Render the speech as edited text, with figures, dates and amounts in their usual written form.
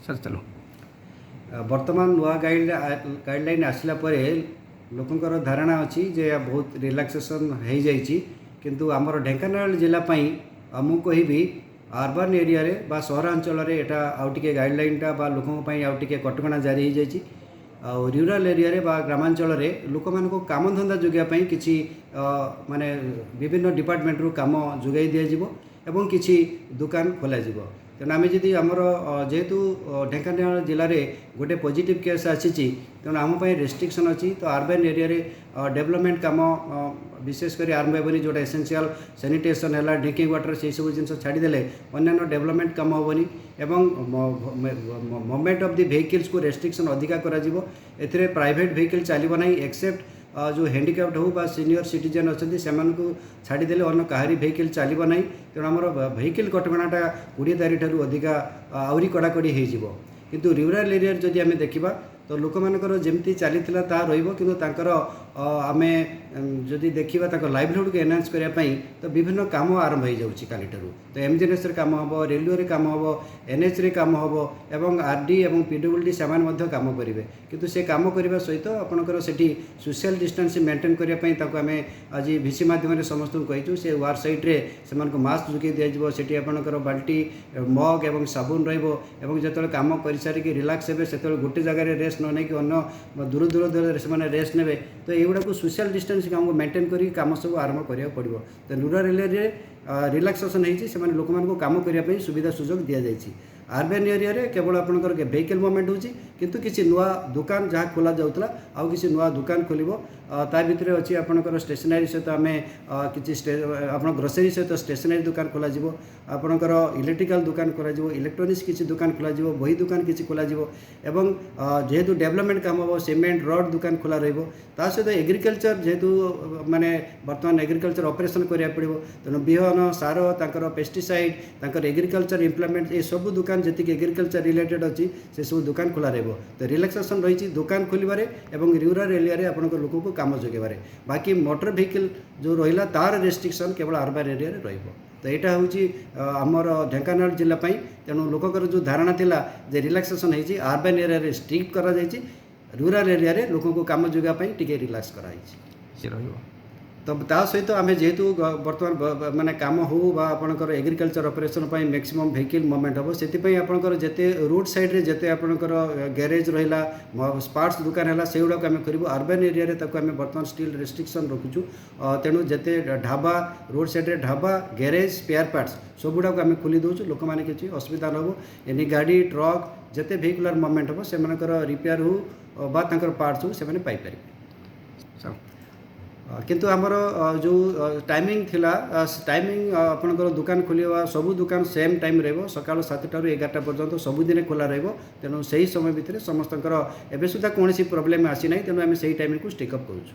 Sir, ଚାଲୁ। ବର୍ତ୍ତମାନ ନୂଆ ଗାଇଡ଼ଲାଇନ୍ ଆସିଲା ପରେ ଲୋକଙ୍କର ଧାରଣା ଅଛି ଯେ ବହୁତ ରିଲାକ୍ସେସନ୍ ହେଇଯାଇଛି। କିନ୍ତୁ ଆମର ଢେଙ୍କାନାଳ ଜିଲ୍ଲା ପାଇଁ ମୁଁ କହିବି, ଅର୍ବାନ୍ ଏରିଆରେ ବା ସହରାଞ୍ଚଳରେ ଏଇଟା ଆଉ ଟିକେ ଗାଇଡ଼ଲାଇନ୍ଟା ବା ଲୋକଙ୍କ ପାଇଁ ଆଉ ଟିକେ କଟକଣା ଜାରି ହେଇଯାଇଛି। ଆଉ ରୁରାଲ୍ ଏରିଆରେ ବା ଗ୍ରାମାଞ୍ଚଳରେ ଲୋକମାନଙ୍କୁ କାମଧନ୍ଦା ଯୋଗାଇବା ପାଇଁ କିଛି ମାନେ ବିଭିନ୍ନ ଡିପାର୍ଟମେଣ୍ଟରୁ କାମ ଯୋଗାଇ ଦିଆଯିବ ଏବଂ କିଛି ଦୋକାନ ଖୋଲାଯିବ। ତେଣୁ ଆମେ ଯଦି ଆମର ଯେହେତୁ ଢେଙ୍କାନାଳ ଜିଲ୍ଲାରେ ଗୋଟେ ପଜିଟିଭ୍ କେସ୍ ଆସିଛି, ତେଣୁ ଆମ ପାଇଁ ରେଷ୍ଟ୍ରିକ୍ସନ୍ ଅଛି। ତ ଅର୍ବାନ୍ ଏରିଆରେ ଡେଭଲପମେଣ୍ଟ କାମ ବିଶେଷ କରି ଆରମ୍ଭ ହେବନି। ଯେଉଁଟା ଏସେନ୍ସିଆଲ୍, ସାନିଟେସନ୍ ହେଲା, ଡ୍ରିଙ୍କିଂ ୱାଟର, ସେହିସବୁ ଜିନିଷ ଛାଡ଼ିଦେଲେ ଅନ୍ୟାନ୍ୟ ଡେଭଲପମେଣ୍ଟ କାମ ହେବନି ଏବଂ ମୁଭମେଣ୍ଟ ଅଫ୍ the ଭେହିକିଲ୍ସକୁ ରେଷ୍ଟ୍ରିକ୍ସନ୍ ଅଧିକା କରାଯିବ। ଏଥିରେ ପ୍ରାଇଭେଟ୍ ଭେହିକିଲ୍ ଚାଲିବ ନାହିଁ, ଏକ୍ସେପ୍ଟ ଯେଉଁ ହ୍ୟାଣ୍ଡିକ୍ୟାପ୍ଟ ହେଉ ବା ସିନିୟର ସିଟିଜେନ୍ ଅଛନ୍ତି, ସେମାନଙ୍କୁ ଛାଡ଼ିଦେଲେ ଅନ୍ୟ କାହାରି ଭେହିକିଲ୍ ଚାଲିବ ନାହିଁ। ତେଣୁ ଆମର ଭେହିକିଲ୍ କଟକଣାଟା 20 ତାରିଖ ଠାରୁ ଅଧିକା ଆହୁରି କଡ଼ାକଡ଼ି ହେଇଯିବ। କିନ୍ତୁ ରୁରାଲ୍ ଏରିଆରେ ଯଦି ଆମେ ଦେଖିବା, ତ ଲୋକମାନଙ୍କର ଯେମିତି ଚାଲିଥିଲା ତାହା ରହିବ। କିନ୍ତୁ ତାଙ୍କର ଆମେ ଯଦି ଦେଖିବା, ତାଙ୍କ ଲାଇଭଲିହୁଡ଼କୁ ଏନହାନ୍ସ କରିବା ପାଇଁ ତ ବିଭିନ୍ନ କାମ ଆରମ୍ଭ ହେଇଯାଉଛି କାଲିଠାରୁ। ତ ଏମ୍ଜିଏନ୍ଏସ୍ରେ କାମ ହେବ, ରେଲୱେରେ କାମ ହେବ, ଏନ୍ଏଚ୍ରେ କାମ ହେବ ଏବଂ ଆର୍ ଡି ଏବଂ ପିଡବ୍ଲ୍ୟୁଡି ସେମାନେ ମଧ୍ୟ କାମ କରିବେ। କିନ୍ତୁ ସେ କାମ କରିବା ସହିତ ଆପଣଙ୍କର ସେଠି ସୋସିଆଲ୍ ଡିଷ୍ଟାନ୍ସିଂ ମେଣ୍ଟେନ୍ କରିବା ପାଇଁ ତାକୁ ଆମେ ଆଜି ଭିସି ମାଧ୍ୟମରେ ସମସ୍ତଙ୍କୁ କହିଛୁ। ସେ ୱାର୍କ ସାଇଟ୍ରେ ସେମାନଙ୍କୁ ମାସ୍କ ଯୋଗାଇ ଦିଆଯିବ। ସେଠି ଆପଣଙ୍କର ବାଲ୍ଟି, ମଗ୍ ଏବଂ ସାବୁନ ରହିବ ଏବଂ ଯେତେବେଳେ କାମ କରିସାରିକି ରିଲାକ୍ସ ହେବେ, ସେତେବେଳେ ଗୋଟେ ଜାଗାରେ ରେଷ୍ଟ ନ ନେଇକି ଅନ୍ୟ ଦୂର ଦୂର ଦୂରରେ ସେମାନେ ରେଷ୍ଟ ନେବେ। ତ ଏଇଗୁଡ଼ାକୁ ସୋସିଆଲ୍ ଡିଷ୍ଟାନ୍ସିଂ ଆମକୁ ମେଣ୍ଟେନ୍ କରିକି କାମ ସବୁ ଆରମ୍ଭ କରିବାକୁ ପଡ଼ିବ। ତ ରୁରାଲ୍ ଏରିଆରେ ରିଲାକ୍ସେସନ୍ ହେଇଛି, ସେମାନେ ଲୋକମାନଙ୍କୁ କାମ କରିବା ପାଇଁ ସୁବିଧା ସୁଯୋଗ ଦିଆଯାଇଛି। ଆର୍ବାନ୍ ଏରିଆରେ କେବଳ ଆପଣଙ୍କର ଭେହିକିଲ୍ ମୁଭମେଣ୍ଟ ହେଉଛି, କିନ୍ତୁ କିଛି ନୂଆ ଦୋକାନ ଯାହା ଖୋଲା ଯାଉଥିଲା, ଆଉ କିଛି ନୂଆ ଦୋକାନ ଖୋଲିବ। ତା ଭିତରେ ଅଛି ଆପଣଙ୍କର ଷ୍ଟେସନାରୀ ସହିତ ଆମେ କିଛି ଆପଣ ଗ୍ରୋସରୀ ସହିତ ଷ୍ଟେସନାରୀ ଦୋକାନ ଖୋଲାଯିବ, ଆପଣଙ୍କର ଇଲେକ୍ଟ୍ରିକାଲ ଦୋକାନ ଖୋଲାଯିବ, ଇଲେକ୍ଟ୍ରୋନିକ୍ସ କିଛି ଦୋକାନ ଖୋଲାଯିବ, ବହି ଦୋକାନ କିଛି ଖୋଲାଯିବ ଏବଂ ଯେହେତୁ ଡେଭଲପମେଣ୍ଟ କାମ ହେବ, ସିମେଣ୍ଟ ରଡ୍ ଦୋକାନ ଖୋଲା ରହିବ। ତା ସହିତ ଏଗ୍ରିକଲଚର, ଯେହେତୁ ମାନେ ବର୍ତ୍ତମାନ ଏଗ୍ରିକଲଚର ଅପରେସନ୍ କରିବାକୁ ପଡ଼ିବ, ତେଣୁ ବିହନ, ସାର, ତାଙ୍କର ପେଷ୍ଟିସାଇଡ୍, ତାଙ୍କର ଏଗ୍ରିକଲଚର ଇମ୍ପ୍ଲିମେଣ୍ଟ, ଏସବୁ ଦୋକାନ ଯେତିକି ଏଗ୍ରିକଲଚର ରିଲେଟେଡ୍ ଅଛି, ସେସବୁ ଦୋକାନ ଖୋଲା ରହିବ। ତ ରିଲାକ୍ସେସନ୍ ରହିଛି ଦୋକାନ ଖୋଲିବାରେ ଏବଂ ରୁରାଲ୍ ଏରିଆରେ ଆପଣଙ୍କ ଲୋକଙ୍କୁ କାମ ଯୋଗାଇବାରେ। ବାକି ମୋଟର ଭେହିକିଲ୍ ଯେଉଁ ରହିଲା, ତାର ରେଷ୍ଟ୍ରିକ୍ସନ୍ କେବଳ ଅର୍ବାନ୍ ଏରିଆରେ ରହିବ। ତ ଏଇଟା ହେଉଛି ଆମର ଢେଙ୍କାନାଳ ଜିଲ୍ଲା ପାଇଁ। ତେଣୁ ଲୋକଙ୍କର ଯେଉଁ ଧାରଣା ଥିଲା ଯେ ରିଲାକ୍ସେସନ୍ ହେଇଛି, ଅର୍ବାନ୍ ଏରିଆରେ ଷ୍ଟ୍ରିକ୍ଟ କରାଯାଇଛି, ରୁରାଲ୍ ଏରିଆରେ ଲୋକଙ୍କୁ କାମ ଯୋଗାଇବା ପାଇଁ ଟିକେ ରିଲାକ୍ସ କରାଯାଇଛି। ସେ ରହିବ। ତ ତା ସହିତ ଆମେ ଯେହେତୁ ବର୍ତ୍ତମାନ ମାନେ କାମ ହେଉ ବା ଆପଣଙ୍କର ଏଗ୍ରିକଲଚର ଅପରେସନ୍ ପାଇଁ ମ୍ୟାକ୍ସିମମ୍ ଭେହିକିଲ୍ ମୁଭମେଣ୍ଟ ହେବ, ସେଥିପାଇଁ ଆପଣଙ୍କର ଯେତେ ରୋଡ଼ ସାଇଡ଼୍ରେ ଯେତେ ଆପଣଙ୍କର ଗ୍ୟାରେଜ୍ ରହିଲା, ପାର୍ଟସ୍ ଦୋକାନ ହେଲା, ସେଗୁଡ଼ାକୁ ଆମେ କରିବୁ। ଅର୍ବାନ୍ ଏରିଆରେ ତାକୁ ଆମେ ବର୍ତ୍ତମାନ ଷ୍ଟିଲ୍ ରେଷ୍ଟ୍ରିକ୍ସନ୍ ରଖୁଛୁ। ତେଣୁ ଯେତେ ଢାବା, ରୋଡ଼ ସାଇଡ଼୍ରେ ଢାବା, ଗ୍ୟାରେଜ୍, ସ୍ପେୟାର ପାର୍ଟସ୍, ସବୁଗୁଡ଼ାକୁ ଆମେ ଖୋଲି ଦେଉଛୁ। ଲୋକମାନେ କିଛି ଅସୁବିଧା ନ ହେବ। ଏନି ଗାଡ଼ି, ଟ୍ରକ୍, ଯେତେ ଭେହିକୁଲାର ମୁଭମେଣ୍ଟ ହେବ, ସେମାନଙ୍କର ରିପେୟାର ହେଉ ବା ତାଙ୍କର ପାର୍ଟସ୍ ହେଉ, ସେମାନେ ପାଇପାରିବେ। ସାର୍। କିନ୍ତୁ ଆମର ଯେଉଁ ଟାଇମିଂ ଥିଲା, ଟାଇମିଂ ଆପଣଙ୍କର ଦୋକାନ ଖୋଲିବା, ସବୁ ଦୋକାନ ସେମ୍ ଟାଇମ୍ ରହିବ। ସକାଳ 7ଟାରୁ 11ଟା ପର୍ଯ୍ୟନ୍ତ ସବୁଦିନେ ଖୋଲା ରହିବ। ତେଣୁ ସେହି ସମୟ ଭିତରେ ସମସ୍ତଙ୍କର ଏବେ ସୁଦ୍ଧା କୌଣସି ପ୍ରୋବ୍ଲେମ୍ ଆସିନାହିଁ। ତେଣୁ ଆମେ ସେଇ ଟାଇମିଂକୁ ଷ୍ଟିକ୍ ଅପ୍ କରୁଛୁ।